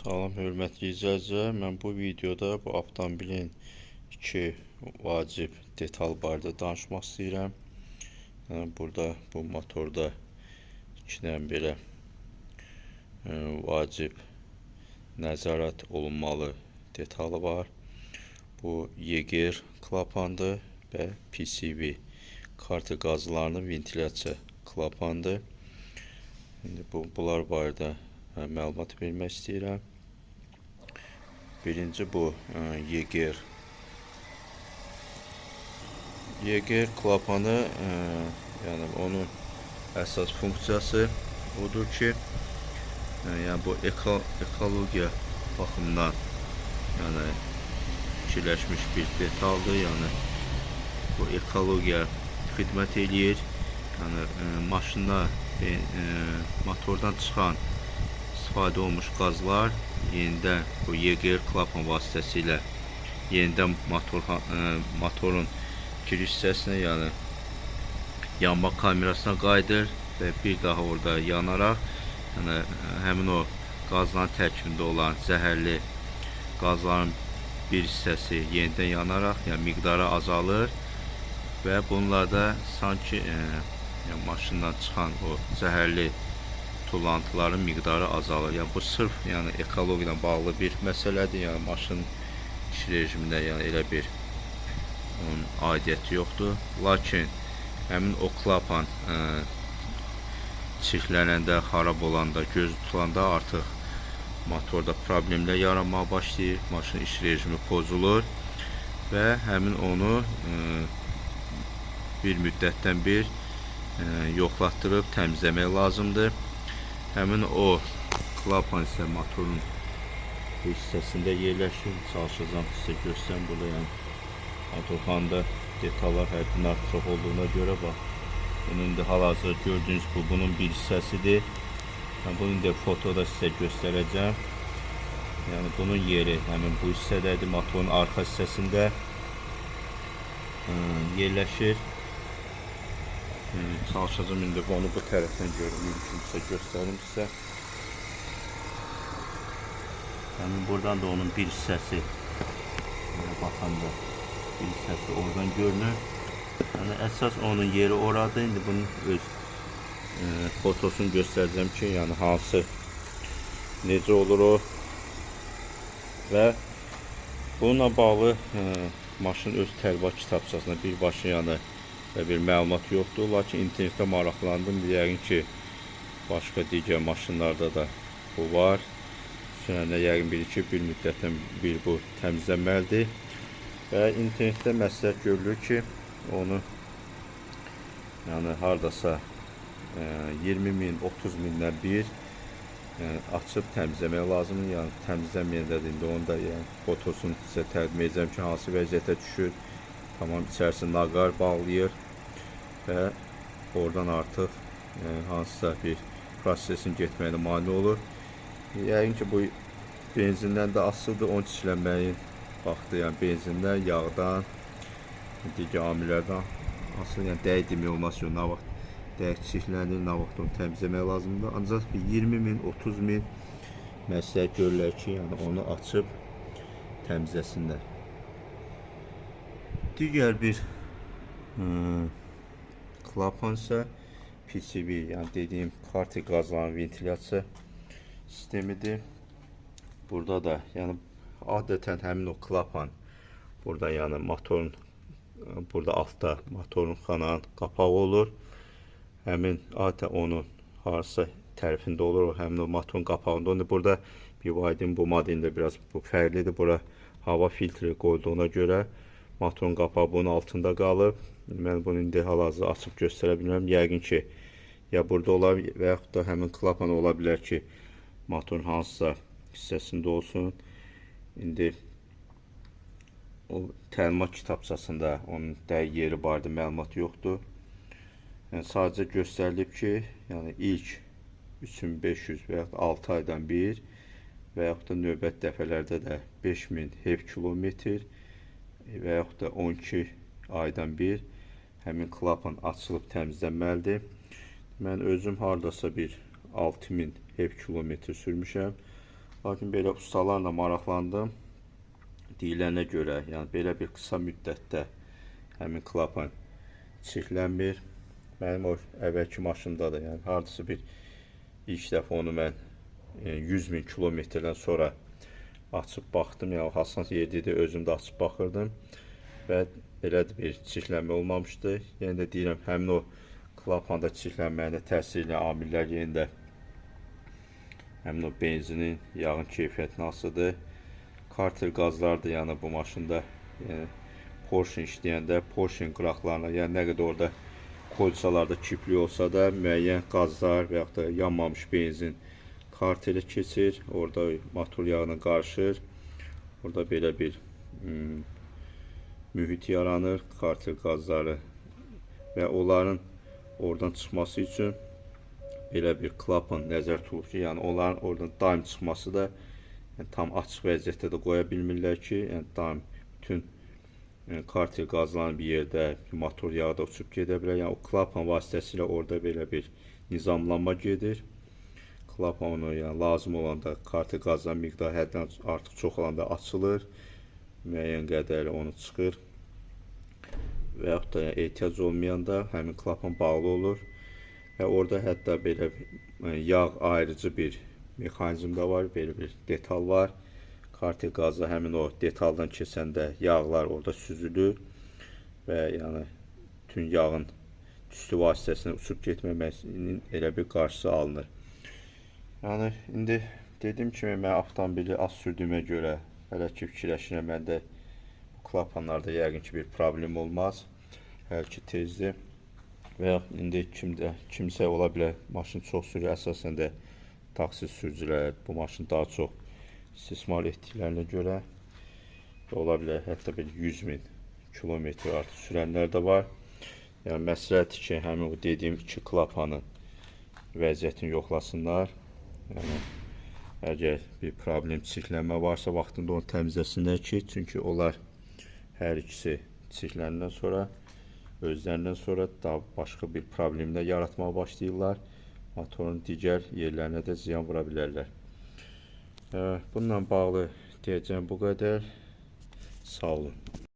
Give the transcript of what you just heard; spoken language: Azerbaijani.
Salam hörmətli izləyicilər, mən bu videoda bu avtomobilin iki vacib detal barədə danışmaq istəyirəm. Yəni, burada bu motorda iki dənə belə vacib nəzarət olunmalı detalı var. Bu EGR klapandır və PCV kartı qazlarının ventilyasiya klapandır. İndi bunlar barədə məlumat vermək istəyirəm. Birinci bu EGR. EGR klapanı, yəni onun əsas funksiyası odur ki, yəni bu ekologiya baxımından, yəni fikirləşmiş bir detaldır. Yəni bu ekologiya xidmət eləyir. Yəni maşında motordan çıxan istifadə olmuş qazlar yenidən bu EGR klapan vasitəsilə yenidən motorun giriş hissəsinə, yəni yanma kamerasına qayıdır və bir daha orada yanaraq, yəni həmin o qazların tərkibində olan zəhərli qazların bir hissəsi yenidən yanaraq, yəni miqdarı azalır və bununla da sanki yəni maşından çıxan o zəhərli tullantıların miqdarı azalır. Yəni bu sırf yəni ekologiya ilə bağlı bir məsələdir. Yəni maşın iş rejimində yəni elə bir onun aidiyyəti yoxdur. Lakin həmin o klapan çirklənəndə, xarab olanda, göz tutulanda artıq motorda problemlər yaranmağa başlayır. Maşın iş rejimi pozulur və həmin onu bir müddətdən bir yoxlatdırıb təmizləmək lazımdır. Həmin o klapan isə motorun bu hissəsində yerləşir. Çalışacağım sizə göstərim burada, yəni motorxanada detallar həddindən artıq çox olduğuna görə bax. Bunun indi hal-hazırda gördüyünüz bu bunun bir hissəsidir. Yəni bunu indi fotoda sizə göstərəcəm. Yəni bunun yeri həmin bu hissədədir, motorun arxa hissəsində yerləşir. Çalışacağım indi onu bu tərəfdən görüm, mümkünsə göstərim sizə. Həmin buradan da onun bir hissəsi, belə baxanda bir hissəsi oradan görünür. Yəni əsas onun yeri oradır. İndi bunun öz fotosunu göstərəcəm ki, yəni hansı, necə olur o. Və bununla bağlı maşın öz təlimat kitabçasına birbaşa yəni və bir məlumat yoxdur. Lakin internetdə maraqlandım. Yəqin ki, başqa digər maşınlarda da bu var. Sürənlər yəqin bilir ki, bir müddətdən bir bu təmizlənməlidir. Və internetdə məsləhət görülür ki, onu yəni hardasa 20 min, 30 mindən bir yəni, açıb təmizləmək lazımdır. Yəni təmizlənməyəndə də indi onu da yəni, fotosunu sizə təqdim edəcəm ki, hansı vəziyyətə düşür. Tamam, içərisini naqar bağlayır və oradan artıq hansısa bir prosesin getməyinə mane olur. Yəqin ki, bu benzindən də asılıdır, onun çirklənməyin vaxtı, yəni benzindən, yağdan, digər amillərdən asılı, yəni dəqiq demək olmaz ki, nə vaxt dəqiq çirklənir, nə vaxt onu təmizləmək lazımdır. Ancaq bir 20 min, 30 min məsləhət görürlər ki, yəni onu açıb təmizləsinlər. Digər bir klapan isə PCV, yəni dediyim kartı qazlarının ventilyasiya sistemidir. Burada da yəni adətən həmin o klapan burada, yəni motorun burada altda motorun xananın qapağı olur. Həmin adətən onun hansısa tərəfində olur, o həmin o motorun qapağında. Onu burada BYD-nin bu modelində biraz bu fərqlidir. Bura hava filtri qoyulduğuna görə motorun qapağı bunun altında qalıb. Mən bunu indi hal-hazırda açıb göstərə bilmərəm. Yəqin ki, ya burada olar və yaxud da həmin klapan ola bilər ki, motorun hansısa hissəsində olsun. İndi o təlimat kitabçasında onun dəqiq yeri barədə məlumat yoxdur. Yəni sadəcə göstərilib ki, yəni ilk 3500 və yaxud 6 aydan bir və yaxud da növbət dəfələrdə də 5000 hev kilometr və yaxud da 12 aydan bir həmin klapan açılıb təmizlənməlidir. Mən özüm hardasa bir 6000 hev kilometr sürmüşəm. Lakin belə ustalarla maraqlandım. Deyilənə görə, yəni belə bir qısa müddətdə həmin klapan çirklənmir. Mənim o əvvəlki maşında da, yəni hardasa bir ilk dəfə onu mən 100 min kilometrdən sonra açıb baxdım. Yəni hassas yerdə idi, özüm də açıb baxırdım və belə bir çirklənmə olmamışdı. Yenə də deyirəm, həmin o klapanda çirklənməyinə təsir edən amillər yenə də həmin o benzinin, yağın keyfiyyətinə asılıdır. Karter qazlar da, yəni bu maşında, yəni Porsche işləyəndə Porsche qıraqlarına, yəni nə qədər orada kolçalarda kipli olsa da müəyyən qazlar və yaxud da yanmamış benzin kartelə keçir, orada motor yağına qarışır. Orada belə bir mühit yaranır, karter qazları və onların oradan çıxması üçün belə bir klapan nəzər tutulub ki, yəni onların oradan daim çıxması da, yəni tam açıq vəziyyətdə də qoya bilmirlər ki, yəni daim bütün karter qazlarının bir yerdə motor yağı da uçub gedə bilər. Yəni o klapan vasitəsilə orada belə bir nizamlanma gedir. Klapan onu, yəni lazım olanda karter qazların miqdarı həddən artıq çox olanda açılır, müəyyən qədəri onu çıxır və yaxud da yəni, ehtiyac olmayanda həmin klapan bağlı olur və orada hətta belə yağ ayırıcı bir mexanizm də var, belə bir detal var. Karter qazı həmin o detaldan keçəndə yağlar orada süzülür və yəni bütün yağın tüstü vasitəsilə uçub getməməsinin elə bir qarşısı alınır. Yəni indi dediyim kimi mən avtomobili az sürdüyümə görə hələ ki fikirləşirəm, məndə bu klapanlarda yəqin ki bir problem olmaz. Hələ ki tezdir. Və ya indi kimsə ola bilər maşın çox sürür, əsasən də taksi sürücülər bu maşını daha çox istismar etdiklərinə görə ola bilər hətta bir 100 min kilometr artıq sürənlər də var. Yəni məsləhətdir ki, həmin o dediyim iki klapanın vəziyyətini yoxlasınlar. Yəni əgər bir problem, çirklənmə varsa vaxtında onu təmizləsinlər ki, çünki onlar hər ikisi çirkləndən sonra, özlərindən sonra daha başqa bir problemlər yaratmağa başlayırlar. Motorun digər yerlərinə də ziyan vura bilərlər. Bununla bağlı deyəcəyim bu qədər. Sağ olun.